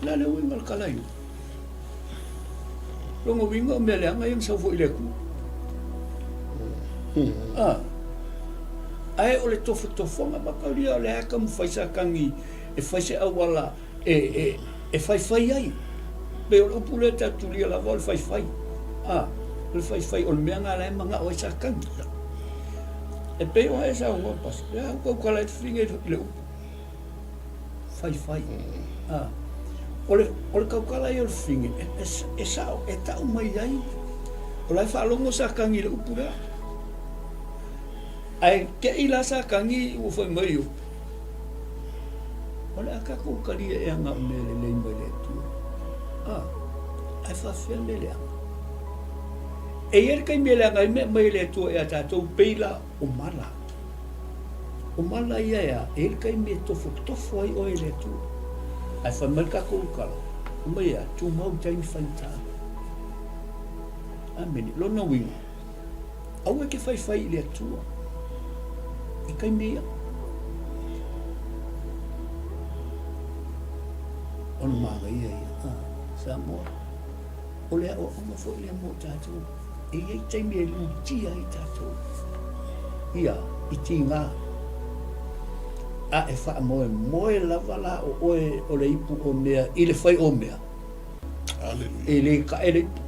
O le a le uiga o le tala ia? Lona uiga o mea leaga ia na sau foi i le Atua. Ah. Ae o le tofotofoga mataulia o le a taumafai Satani e fai se auala e faifai ai. Pei o le upu lea ta tulia lava o le faifai. A, o le faifai, o le mea lena la e manao ai Satani. E pei o e saunoa Pastor, e a ua tautala ai le fafine i le upu faifai. A, o le, o le tautala ia o le fafine, e, e sao, e tau mai ai, o la e faalogo Satani i le upu lea. Ae te i la Satani ua fai mai, O le a tatou talia ea na o mea lelei mai le Atua? A, ae faafefea mea leaga? E i ai le taimi e leaga ai mea aumai e le Atua ia tatou pei la o mala. O mala ia e a? E i ai le taimi e tofotofo ai oe e le Atua. Ae fai mai le tatou tala, fai mai e a? Tumau i taimi faigata. Amene. Lona uiga, Aua e te faifai i le Atua i taimi ia. O le manaia ia, ah, Samoa. O le aoaoga foi lea mo tatou. E i ai taimi e lutia ai tatou. Ia, i tiga. A e faamoemoe lava la o oe o le ipu omea i le fai omea. Aleluia. E le kaʻe le ipu.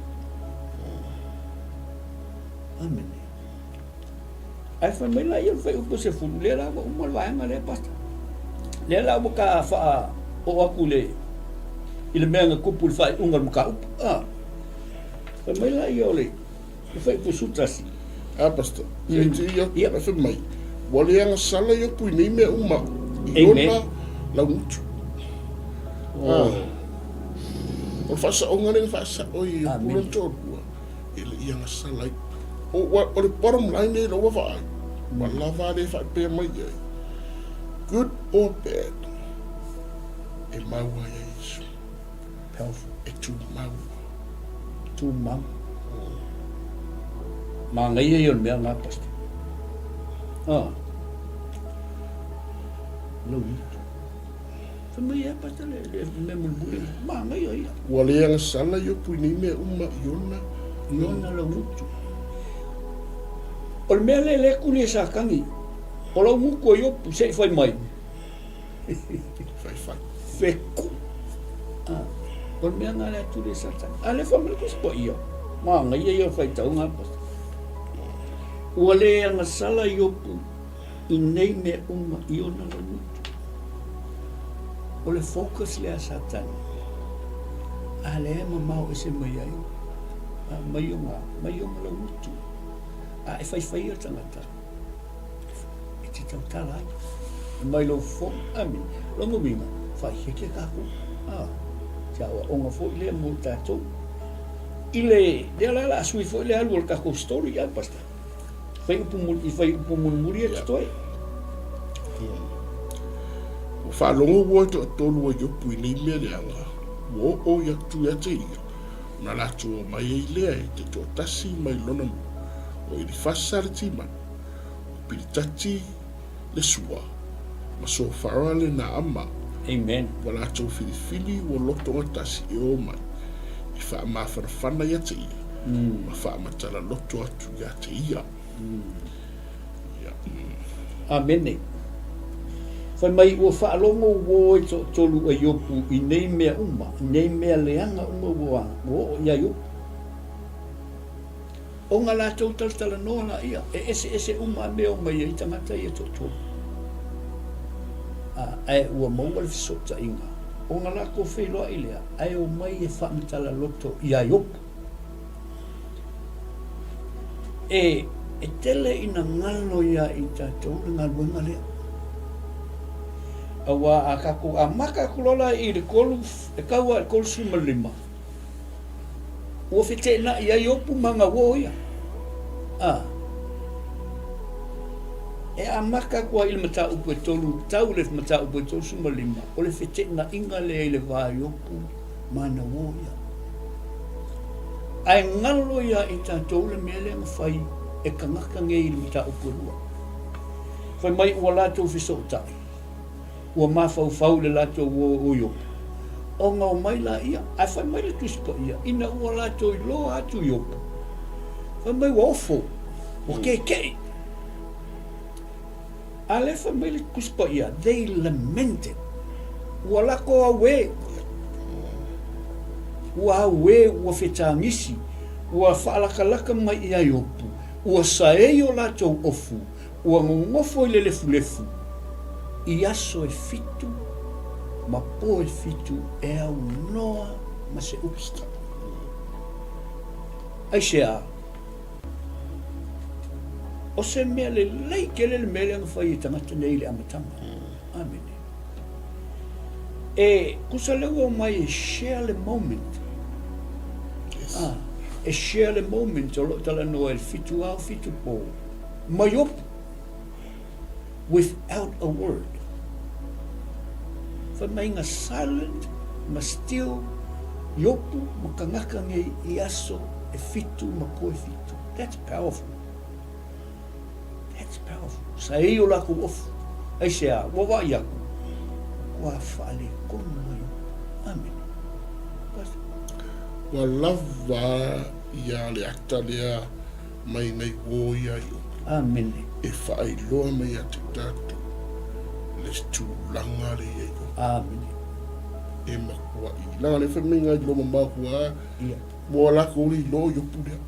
Amene. Ae fai mai la ia o le fuaiupu 10, lea la ua uma le vaega lea, Pastor. Lea la ua ta faa oo atu i le, i le mea na tupu i le faaiuga o le mataupu. Ah. Fai mai la ia o le, le fuaiupu 11. Ah, Pastor, se i tii atu, yeah. Fai mai, ua le agasala Iopu i nei mea uma, i ona laugutu. Oh. Ah. O le faasaoga lea na faasao e Iopu lona toalua, e le i agasala ai. O, o le bottom line nei lou vaavaai, ua lava a le faapea mai i ai, good or bad, e mau ai a Iesu. Powerful. E tumau. Tumau. Manaia ia o le mea lena, Pastor. Ah. Lau itu. Fai mai e Pastor le, le mea mulimuli. Manaia ia. Ua le agasala Iopu i nei mea uma i ona. I ona laugutu. O le mea lea lea kuli e Satani, o lau gutu o Iopu se i fai mai. Fai fai. Feku. Ah, o le mea lena lea tuli e Satani. A lea fai mai le Tusi Paia. Manaia ia o faitauga, Pastor. Ua le agasala Iopu i nei mea uma i ona laugutu. O le focus lea a Satani, a lea e mamao ese mai ai, a mai ona, mai ona laugutu. A e faifaia le tagata, e te tautala ai. Mai lou fofoga, amene. Lona uiga, faaekeeke tatou. A, se aoaoga foi lea mo tatou. I le, lea la o le a sui foi le alu o le tatou story, a Pastor? Fai upu i fai upu mulimuli e totoe. Ua faalogo ua e toatolu o Iopu i nei mea leaga, ua oo i atu ia te ia, ona latou omai ai lea e te toatasi mai lona nuu, o Elifasa le Timani, o Pilitati le Sua, ma Sofara le Naama. Amen. Ua latou filifili ua lotogatasi e omai e faamafanafana ia te ia, ma faamatala loto atu ia te ia. Ia. Amene. Fai mai ua faalogo uo e toatolu a Iopu i nei mea uma, i nei mea leaga uma ua oo ia Iopu. Ona latou talatalanoa laia, e eseese uma a mea o mai ai tagata ia toatolu. A, ae ua maua le fesootaiga, ona lakou feiloai lea, ae omai e faamatala loto ia Iopu. E, e tele ina galo ia i tatou le galuega lea. Aua a tatou amata atu loa la i le tolu, e tau lava i le 35, Ua feteenai ai Iopu ma ana uo ia. A. E amata atu ai i le mataupu e tolu tau le mataupu e 35, o le feteenaiga lea i le va o Iopu ma ana uo ia. Ae galo ia i tatou le mea lea na fai e tagata nei i le mataupu e lua. Fai mai ua latou fesootai. Ua mafaufau i le latou uo o Iopu, ona omai laia, ae fai mai le Tusi Paia, ina ua latou iloa atu Iopu, fai mai ua ofo, ua kekeʻi. A lea fai mai le Tusi Paia, they lamented, ua latou auē, ua auē, ua fetagisi, ua faalakalaka mai ia Iopu, ua saei o latou ofu, Ua nonofo i le lefulefu i aso e fitu ma po e fitu e aunoa ma se upu. Aisea? O se mea lelei tele le mea lea na fai e tagata nei i le amataga. Amene. E tusa lea ua omai e share le moment. Yes. Ah, e share le moment o lo o talanoa i le fitu ao fitu po. Ma Iopu, without a word. Fai mai nga silent ma still Iopu ma kangaka nei i aso e fitu ma po e fitu. That's powerful. That's powerful. Sa ei o lakou ofu. Aisea, ua vaai aku, ua faaletonu ma Iopu. Amene. Pastor. Ua lava ia le ata lea mai nei uo ia i upu. Amene. E faailoa mai ia te tatou le isi tulaga lea i ai oe. Amene. E matuai. Leaga lea fai mai nai iloa mamao atu lava, Ia. mo a latou le iloa i upu lea.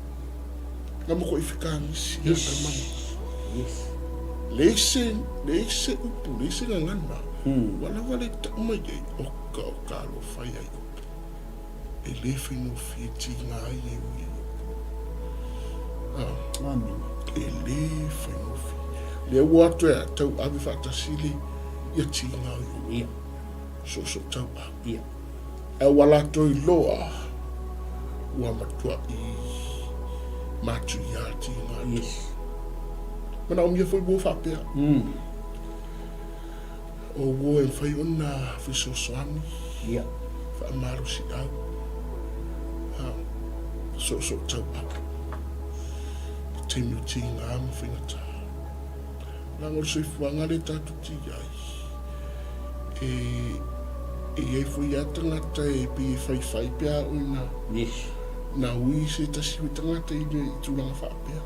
Na matuai fekagisi lava tama na. Yes. Leai se, leai se upu, leai se gagana, ua lava le tau mai ai, oka o ka alofa ia Iopu. E le faigofie tiga ai e ui e Iopu. Ah. Amene. E le faigofie. Lea ua atu e tau ave faatasi le ia tiga o Iopu. Ia. Soosoo tauau. Ia. Ae ua latou iloa ua matuai matuia tiga atu. Yes. Manaomia foi uo faapea. O uo e mafai ona fesoasoani. Ia. Faamalosiau. Soosoo tauau. I taimi o tiga ma faigata. Leaga o le soifuaga lea tatou te i ai, e, e i ai foi lava tagata e pei e faifai pe a oo ina, Yes. na ui se tasi foi tagata i le tulaga faapea.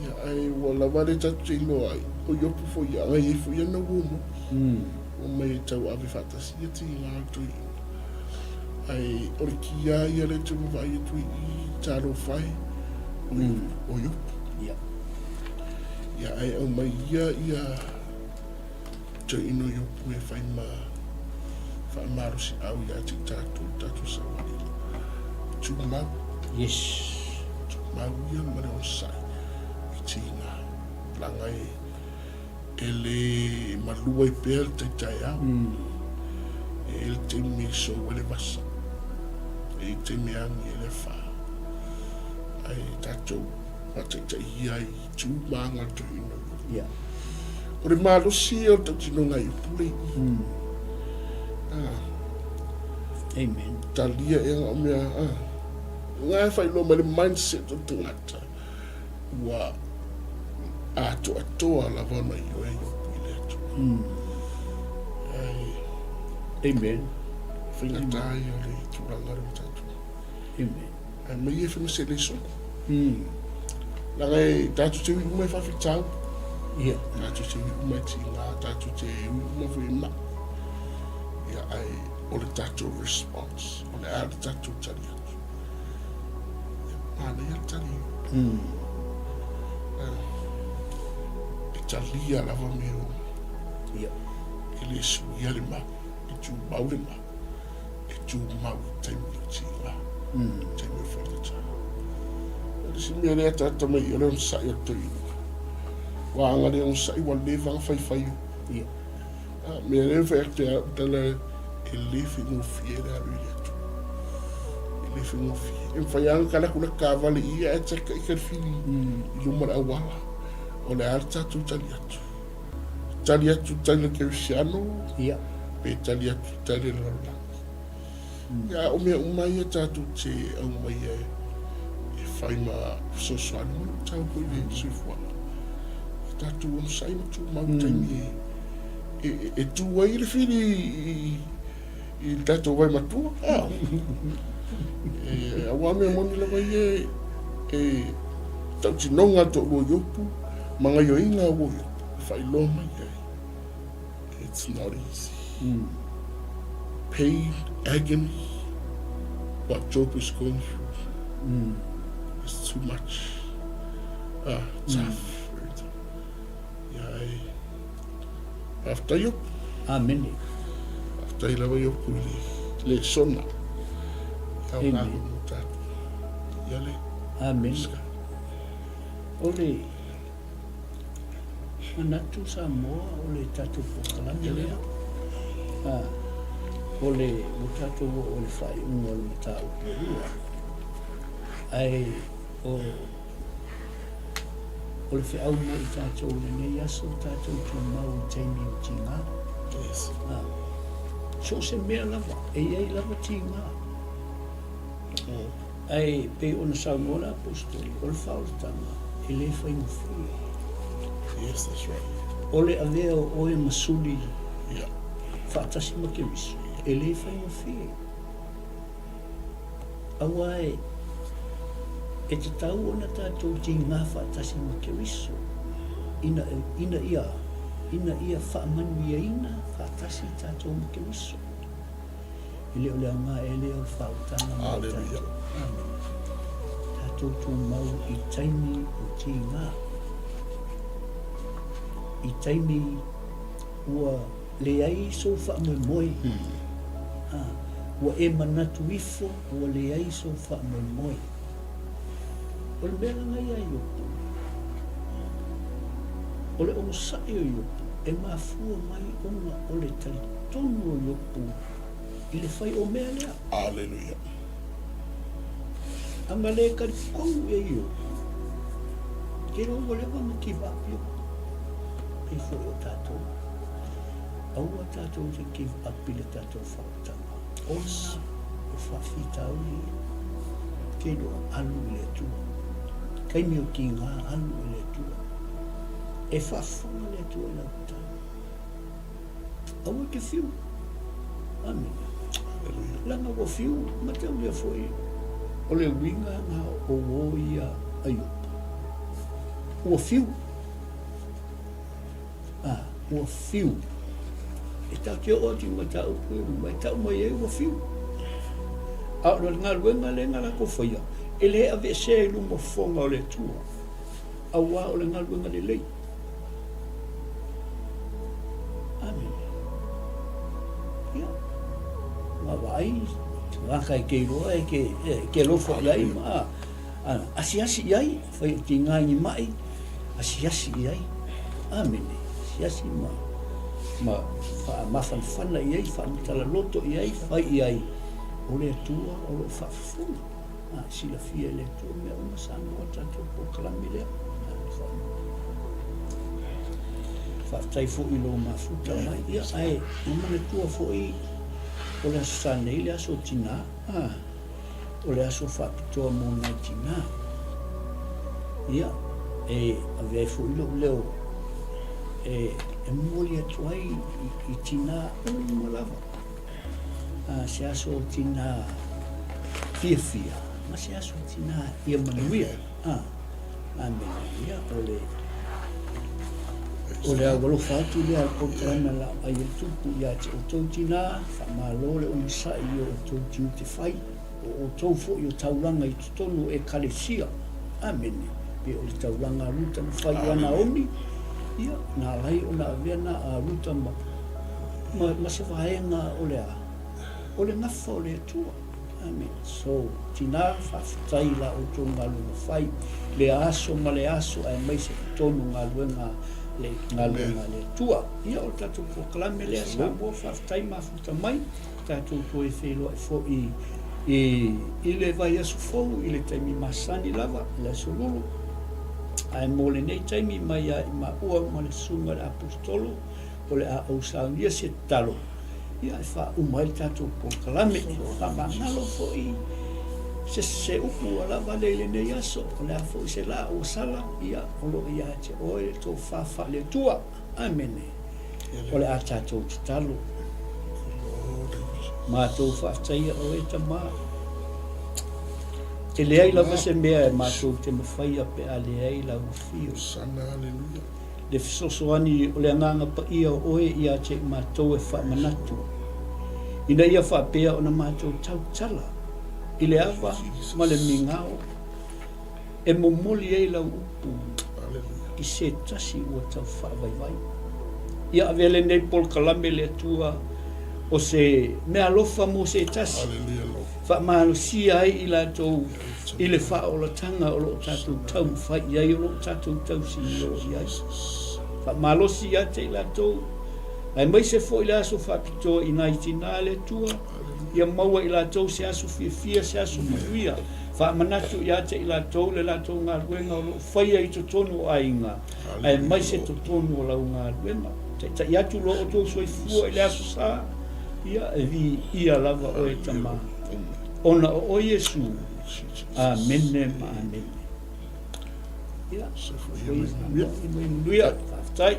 Ia, ae ua lava lea tatou te iloa ai, o Iopu foi ia, e i ai foi ana uo moni. Ua mai e tauave faatasi ia tiga o le toeaina. Ae o le kia ia lea te vaavaai atu i i, talofa e, o, o Iopu. Ia. Ia, ae aumai ia ia toeaina o Iopu e fai ma faamalosiau ia te i tatou, le tatou saualii. Tumau. Yes. Tumau ia ma le onosai i tiga. Leaga e, e le malu ai pea le tai taeao. E i ai le taimi e sou ai le vasa. E i ai le taimi e agi ai le afa. Ae tatou faataitaia ai i tu ma aga o le toeaina o Iopu. Ia. O le malosi ia o le tautinoga i Iopu le i. Ah. Amen. Talia ea o mea, ah. Ngā e whailoa mai le mindset o le tagata ua atoatoa lava ona ioe Iopu i le Atua. Ai. Amen. Faigata ia o le tulaga lea o tatou. Amen. Ae mai e fai ma se lesson. Leaga e tatou te ui uma i faafitauli. Ia. Tatou te ui uma i tiga, tatou te ui uma foi i mai. Ia, ae o le tatou response, o le a le tatou tali atu. Ia, manaia le tali. E talia lava mea uma. Ia. E le suia le mau, e tumau le mau. E tumau i taimi o tiga, taimi o faigata. O le isi mea lea ataata mai o le onosai o le toeaina. Ua aga le onosai ua leva ona faifai o. Ia. A mea lea e fai atu ia au tala e le faigofie le alu i le Atua. E le faigofie. E mafai lava ona tala atu le taavale i ia ae taitaika le fili i luma o le auala. O le a le tatou tali atu? Tali atu tali le kerisiano Ia. pe tali atu tali le lalolagi. Ia, o mea uma ia tatou te aumaia e fai ma fesoasoani mai o tau foi le soifuaga. E tatou onosai ma tumau i taimi e tu ai le fili i le tatou vai matua. E, aua mea moni lava ia e tautinoga le toalua o Iopu ma gaioiga ua o Iopu e faailoa mai ai. It's not easy. Pain, agony, what Job is going through. It's too much. Ah, tough, very tough. Ia, e, faafetai Iopu. Amene. Faafetai lava Iopu i le lesona. Ia o Amen. mo tatou. Ia le. Amene. O le manatu Samoa o le tatou polokalame lea. Ah, o le ua tatou oo i le faaiuga o le mataupu e lua. Ae o o le feau mo i tatou i lenei aso, tatou tumau i taimi o tiga. Yes. Ah, so o se mea lava, e i ai lava tiga. Ae pei ona saunoa le Aposetolo, o le faaolataga e le faigofie. Yes, that's right. O le avea o oe ma suli Yeah. faatasi ma Keriso, e le faigofie. Aua e, e tatau ona tatou tiga faatasi ma Keriso, ina, ina ia, ina ia faamanuiaina faatasi tatou ma Keriso. E le o le aoga ea lea o le faautaga mo i tatou. Amene. Tatou tumau i taimi o tiga. I taimi ua leai sou faamoemoe. Ha, ua e manatu ifo ua leai sou faamoemoe. O le mea lana ia Iopu, o le onosai o Iopu e mafua mai ona o le talitonu o Iopu i le fai o mea lea. Aleluia. A na le talitonu ia Iopu, ke iloa ua leva ona give up Iopu. Pei foi o tatou. Aua tatou te give up i le tatou faautaga. Ona o faafitauli ia, ke iloa alu i le Atua. Taimi o tiga alu i le Atua. E faafofoga le Atua i lau tatalo. Aua e te fiu. Amene. Leaga ua fiu, mataulia foi o le uiga na o uo ia a Iopo. Ua fiu. A, ua fiu. E tatou te oo atu i mataupu i luma, e tau mai ai ua fiu. A o le galuega lea na latou faia, e le aveesea i luma o fofoga o le Atua, auā o le galuega lelei. Amene. Ia, vaavaai, tagata e ke iloa, e ke, e ke alofa i ai, ma asiasi i ai, fai o tiga i ni maʻi, asiasi i ai. Amene. Asiasi ma, ma faamafanafana i ai, faamatala loto i ai, fai i ai, o le Atua o lo o faafofoga. A, silafia e le Atua mea uma sa noa tatou polokalame lea. Faafetai foi i lou mafuta mai. Ia, ae ua manatua foi o le Aso Sa nei le aso o tinā. A, o le aso faapitoa mo nai tinā. Ia, e ave ai foi lou leo e, e momoli atu ai i, i tinā uma lava. A, se aso o tinā fiafia, ma se aso o tinā ia manuia. A, amene. Ia, o le, o le au alofa atu lea a le polokalame a Laau e Tupu ia te outou tinā, faamalo le onosai i o outou tiute fai, o outou foi o taulaga i totonu o Ekalesia. Amene. Pei o le taulaga a Ruta na fai ia Naomi, ia, na ala ai ona avea na a Ruta ma, ma, ma se vaega o le a? O le gafa o le Atua. Amen. So, tinā, faafetai i la outou galuega fai, le aso ma le aso aemaise totonu galuega le galuega a le Atua. Ia, o le tatou polokalame lea Samoa, faafetai mafuta mai, tatou toe feiloai foi i, i le vaiaso fou i le taimi masani lava, i le aso Lulu. Ae mo lenei taimi mai ia i maua ma le Susuga i le Aposetolo, o le a ou saunia se tatalo ia e faauma ai le tatou polokalame. Faamagalo foi se, se upu ua lava le i lenei aso, o le a foi se lā ua sala, ia o lo o ia te oe le tofa faale-Atua. Amene. O le a tatou tatalo. Matou faafetaia oe, Tama. E leai lava se mea e matou te mafaia pe a leai lau afio. Le fesoasoani o le Agaga Paia o oe ia te i matou e faamanatu, ina ia faapea ona matou tautala i le ava ma le migao e momoli ai lau upu i se tasi ua tau faavaivai. Ia avea lenei polokalame le Atua o se meaalofa mo se tasi, faamalosia ai i latou i le faaolataga o lo o tatou taumafai i ai, o lo o tatou tausinio i ai. Faamalosi ia te i latou, aemaise foi le aso faapitoa i nai tinā a le Atua, ia maua i latou se aso fiafia, se aso manuia. Faamanatu ia te i latou le latou galuega o lo o faia i totonu o aiga, aemaise totonu o lau galuega. Taitai atu lo outou soifua i le aso sa, ia e viia lava oe Tama, ona o oe Iesu. Amene ma amene. Ia, manuia, faafetai.